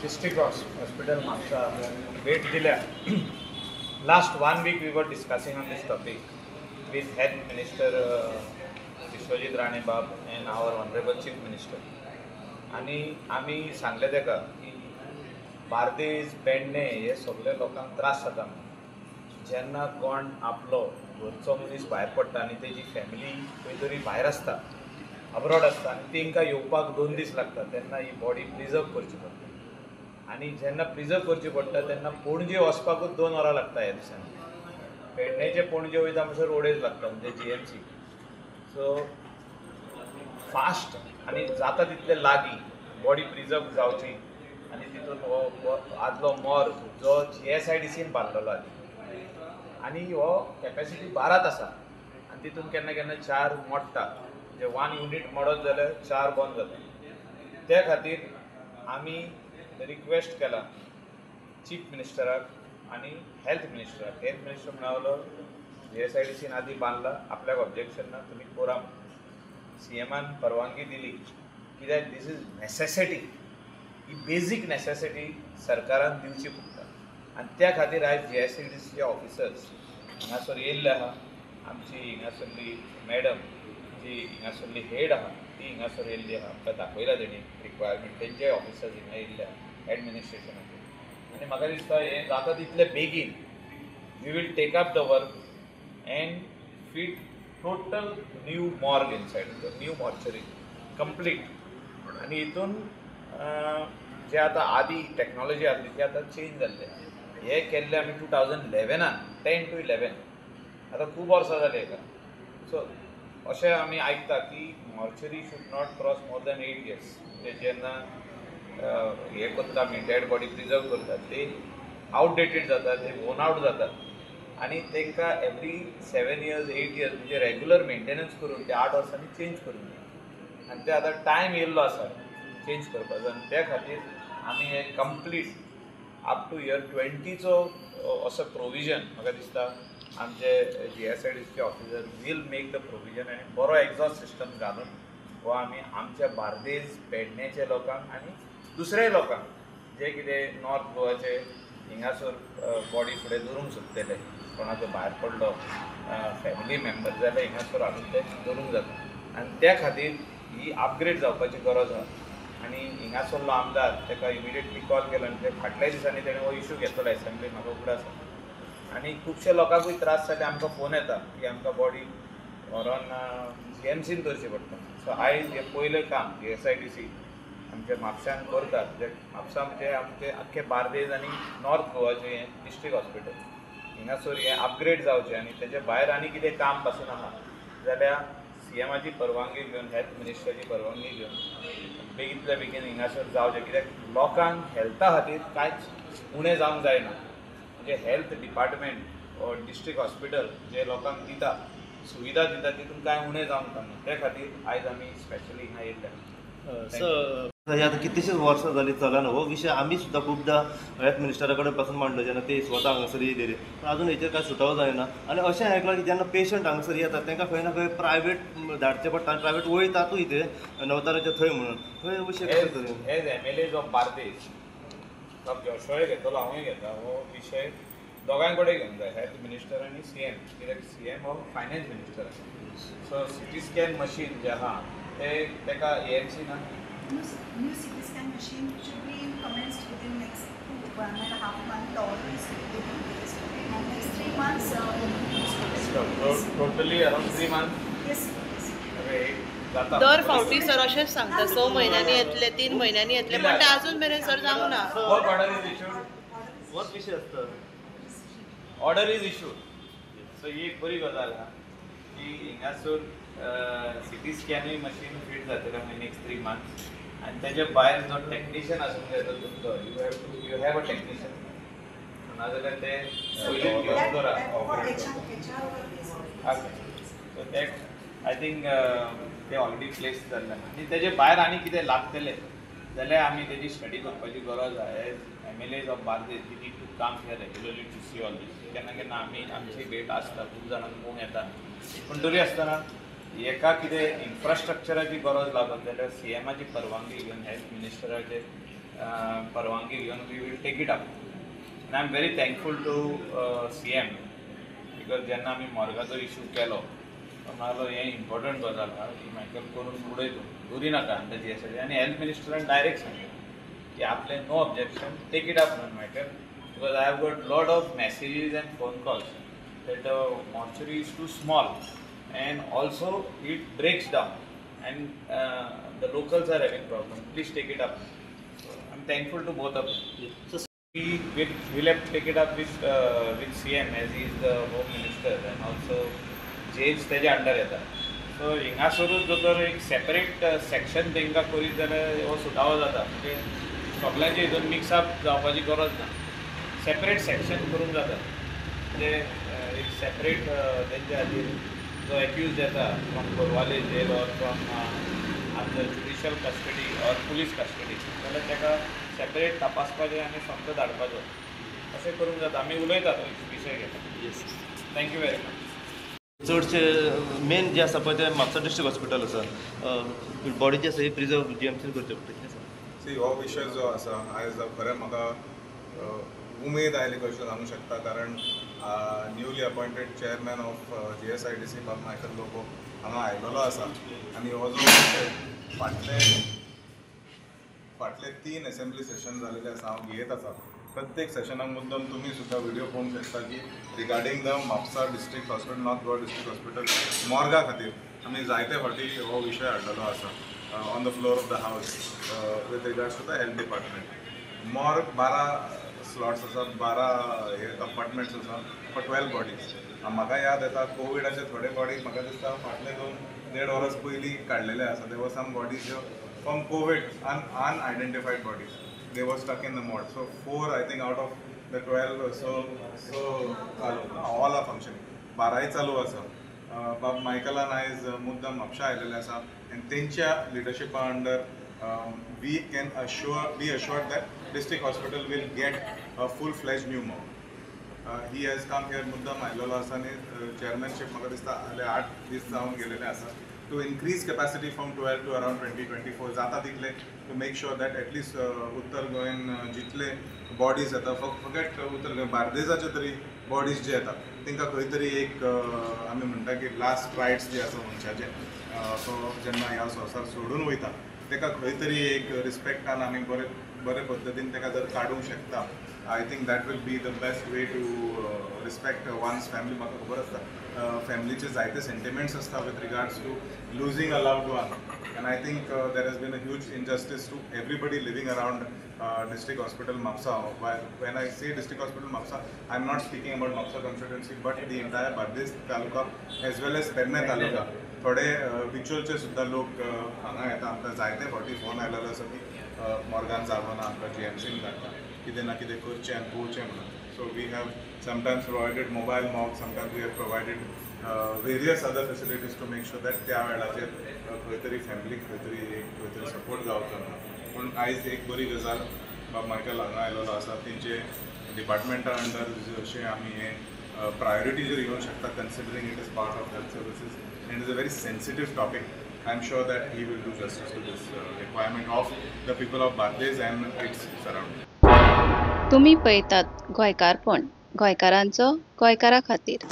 District hospital Mapusa भेट दिल्या. Last one week we were discussing on this topic with health minister Vishwajit Rane Bab and our honourable chief minister. आनी आमी सांगलें ताका की बार्देस, पेडणे हे सगळे लोकांक त्रास जाता. जेन्ना कोण आपलो घरचो मनीस भायर पडटा आनी तेजी फॅमिली खंय तरी भायर आसता, अब्रॉड आसता आनी तांकां येवपाक 2 दीस लागता, तेन्ना ही बॉडी प्रिजर्व करची पडटा. आनी जेन्ना प्रिजर्व करची पडटा तेन्ना पणजे वचपाकूच 2 वरां लागता. ह्या दिसांनी पेडणेचे पणजे वयता म्हणसर रोडेज लागता, म्हणजे GMC. सो फास्ट आनी जाता तितले लागीं बॉडी प्रिजर्व जावची. आनी तितून हो आदलो मॉर्ग जो GSIDCन बांदलेलो आदी, आनी हो कॅपेसिटी 12 आसा आनी तितून केन्ना केन्ना 4 मोडटा, म्हणजे 1 युनीट मोडत जाल्यार 4 बंद जाता. त्या खातीर आमी रिक्वेस्ट केला चीफ मिनिस्टराक आनी हेल्थ मिनिस्टराक. हेल्थ मिनिस्टर म्हणालो GSIDCन आदी बांदला, आपल्याक ऑब्जेक्शन ना, तुमी कोरा. CMान परवानगी दिली कित्याक this is necessity, he basic necessity सरकारान दिवची पडटा. आनी त्या खातीर आयज GSIDCचे ऑफिसर्स हांगासर येयल्ले आहा. आमची हिंगासरली मॅडम जी हिंगासरली हेड आहा ती हिंगासर येयल्ली आहा, आमकां दाखयला तेणी रिक्वायरमेंट. तेंचे ऑफिसर्स हिंगा येयल्ले आहा एडमिनिस्ट्रेशनाचे. आनी म्हाका दिसता हें जाता तितले बेगीन we will take up the work and fit total new morgue inside, new mortuary complete. आनी हितून जे आतां आदी टॅक्नोलॉजी आसली ती आतां चेंज जाल्ली. हे केल्ले आमी 2011 10 to 11, आतां खूब वर्सां जालीं हेका. सो अशें आमी आयकता की mortuary should not cross more than 8 years. म्हणजे जेन्ना हे करता आमी डेड बॉडी प्रिजर्व करतात ते आवटडेटेड जाता, ते वोन आवट जातात आनी तांकां एवरी 7 years 8 years म्हणजे रेगुलर मेंटेनन्स करून ते 8 वर्सांनी चेंज करून जाय. आनी ते आतां टायम येयल्लो आसा चेंज करपाचो. आनी त्या खातीर आमी हे कंप्लीट अप टू इयर 20चो असो प्रोविजन म्हाका दिसता आमचे GSIDCचे officer will make the provision. आनी बरो एक्झॉस्ट सिस्टम घालून हो आमी आमच्या बार्देस, पेडणेच्या लोकांक आनी दुसऱ्याय लोकांक जे कितें नॉर्थ गोवाचे हिंगासर बॉडी फुडें दवरूंक सोदतले, कोणाचो भायर पडलो फॅमिली मेंबर जाल्यार हिंगासर हाडून ते दवरूंक जाता. आनी त्या खातीर ही अपग्रेड जावपाची गरज आसा. आनी हिंगासरलो आमदार ताका इमिडिएटली कॉल केलो आनी ते फाटल्या दिसांनी तेणें हो इशू घेतलो एसेंब्ली, म्हाका उगडास आसा. आनी खुबशे लोकांकूय त्रास जाले, आमकां फोन येता की आमकां बॉडी व्हरोन GMCन दवरची पडटा. सो आयज हें पयलें काम GSIDC आमच्या म्हापशान करतात. म्हापसा म्हणजे आमचे आख्खे बार्देज आनी नॉर्थ गोवाचें हें डिस्ट्रिक्ट हॉस्पिटल हिंगासर हें अपग्रेड जावचें. आनी तेजे भायर आनी कितें काम पासून आहा जाल्यार CMाची परवानगी घेवन, हेल्थ मिनिस्टराची परवानगी घेवन बेगींतल्या बेगीन हिंगासर जावचें. कित्याक लोकांक हेल्था खातीर कांयच उणें जावंक जायना. म्हणजे health department or district hospital जे लोकांक दिता, सुविधा दिता, तितून कांय उणें जावंक जायना. त्या खातीर आयज आमी स्पेशली हिंगा येयल्ले. सर, आतां कितलीशींच वर्सां जालीं चलना हो विशय. आमी सुद्दां खुबदां हेल्थ मिनिस्टरा कडेन पासून मांडलो जेन्ना ते स्वता हांगासर येयलेले, पूण आजून हेचेर कांय सुटावो जायना. आनी अशें आयकलां की जेन्ना पेशंट हांगासर येतात तांकां खंय ना खंय प्रायवेट धाडचें पडटा आनी प्रायवेट वयतातूय ते नवताराच्या थंय म्हणून थंय विशय कशें तरेन. As MLAs of Bardez, जोशुआय घेतलो, हांवूय घेता, हो विशय दोगांय कडेन घेवंक जाय, हेल्थ मिनिस्टर आनी CM. कित्याक CM हो फायनान्स मिनिस्टर आसा. सो CT scan machine जें आहा तें ताका AMC ना. New CT scan machine should be commenced within next 1.5 months. The order is taken place and next 3 months. Totally around 3 months. Yes. Okay. दर फावटी sir अशेंच सांगता, 6 म्हयन्यांनी येतले, 3 म्हयन्यांनी येतले, पण ते अजून मेरेन सर जावंक ना. Order is issued. होच विशय आसता. Order is issued. सो ही एक बरी गजाल आहा की हिंगासर CT स्कॅनूय मशीन फिट जातलें नेक्स्ट 3 months. आनी तेजे भायर जो टॅक्निशियन आसूंक जाय तो तुमचो, you have a technician, नाजाल्यार ते पयलीं घेवन दवरा. ओके, सो ते I think ते ऑलरेडी प्लेस जाल्ले. आनी तेजे भायर आनी कितें लागतलें जाल्यार आमी तेजी स्टडी करपाची गरज आहा. As MLAs of Bardez we need to come here regularly to see all this. केन्ना केन्ना आमी आमची भेट आसता, खूब जाणांक पळोवंक येता, पूण तरी आसतना एका कितें इन्फ्रास्ट्रक्चराची गरज लागत जाल्यार सीएमाची परवानगी घेवन हेल्थ मिनिस्टराचे परवानगी घेवन we will take it up. And I am very thankful to CM because जेन्ना आमी मॉर्गाचो इशू केलो तो म्हणालो हें इम्पॉर्टंट गजाल आहा की मायकल करून उडय तूं, दवरी नाका आनी जी एस आनी हेल्थ मिनिस्टरान डायरेक्ट सांगलें की आपलें no objection, take it up म्हणून Michael, because I have got lot of messages and phone calls that the mortuary is too small and also it breaks down and the locals are having problem, please take it up. So I am thankful to both of them. We will have to take it up with CM as he is the home minister and also jails तेजे under येता. So हिंगासरूच जर तर एक separate section तांकां करीत जाल्यार हो सुटावो जाता, म्हणजे सगल्यांचे हितून मिक्सअप जावपाची गरज ना, सेपरेट सेक्शन करूंक जाता. म्हणजे एक सेपरेट तेंच्या खातीर जो एक्यूज येता from Colvale jail or from आमचो judicial custody or police custody जाल्यार ताका सेपरेट तपासपाचें आनी सोमतो धाडपाचो, अशें करूंक जाता. आमी उलयतात विशय घेता. Thank you very much. चडशे मेन जे आसा पळय तें म्हापसा डिस्ट्रिक्ट हॉस्पिटल आसा, बॉडी जी आसा ही प्रिजर्व जीएमसीन करचें पडटा. सी हो विशय जो आसा आयज खरें म्हाका उमेद आयली कशें सांगूंक शकता, कारण newly appointed chairman of GSIDC बाब मायकल लोबो हांगा आयलेलो आसा आनी हो जो विशय फाटले 3 असेंब्ली सेशन जालेले आसा हांव घेत आसा. प्रत्येक सेशनाक मुद्दम तुमी सुद्दां व्हिडियो पळोवंक शकता की regarding the Mapusa district hospital, North Goa district hospital मॉर्गा खातीर आमी जायते फावटी हो विशय हाडलेलो आसा on the floor of the house with regards to the health department. Morgue 12 slots आसा, 12 हे कंपार्टमेंट्स आसा फॉर 12 बॉडीज. म्हाका याद येता कोविडाचे थोडे बॉडी म्हाका दिसता फाटले 2-1.5 वर्स पयलीं काडलेले आसा. There were some bodies from COVID unidentified bodies, they were stuck in the morgue. So 4 I think out of the 12 so चालू, ऑल are functioning, 12 चालू आसा. बाब मायकलान आयज मुद्दम म्हापशा आयलेले आसा आनी तेंच्या लिडरशिपा under we can be assured that district hospital will get a full fledged new morgue. He has come here मुद्दम आयलेलो आसा आनी चेअरमॅनशीप म्हाका दिसता 8 दीस जावन गेलेले आसा to increase capacity from 12 to around 20-24 जाता तितले, to make sure that at least उत्तर गोंयान जितले बॉडीज येता, फकत उत्तर गोंय बार्देजाचे तरी बॉडीज जे येता तांकां खंय तरी एक आमी म्हणटा की लास्ट रायट्स जे आसा मनशाचे, तो जेन्ना ह्या संवसार सोडून वयता ताका खंय तरी एक रिस्पेक्टान आमी बरे बरे पद्दतीन ताका जर काडूंक शकता, I think that will be the best way to respect one's family. म्हाका खबर आसता फॅमिलीचे जायते सेंटिमेंट्स आसता with regards to losing a loved one, and I think there has been a huge injustice to everybody living around district hospital Mapusa. When I say district hospital Mapusa, I am not speaking about Mapusa constituency but the entire Bardez taluka as well as Pernem taluka. थोडे बिचोलचे सुद्दां लोक हांगा येता, आमकां जायते फावटी phone आयलेलो आसा की मॉर्गान जागो ना, आमकां जीएमसीन धाडटा, कितें ना कितें करचें आनी पळोवचें म्हणून. So we have sometimes provided mobile morgue, sometimes we have provided various other facilities to make sure that त्या वेळाचेर खंय तरी फॅमिलीक खंय तरी एक खंय तरी सपोर्ट जावचो ना. पूण आयज एक बरी गजाल बाब मायकल हांगा आयलेलो आसा, तेंचे डिपार्टमेंटा अंडर जशें आमी हें प्रायोरिटी जर घेवंक शकता, considering it is part of health services and is a very sensitive topic, I am sure that he will do justice to this requirement of the people of Bardez and its surrounding. तुम्ही पळयतात गोंयकारपण, गोंयकारांचो गोंयकारा खातीर.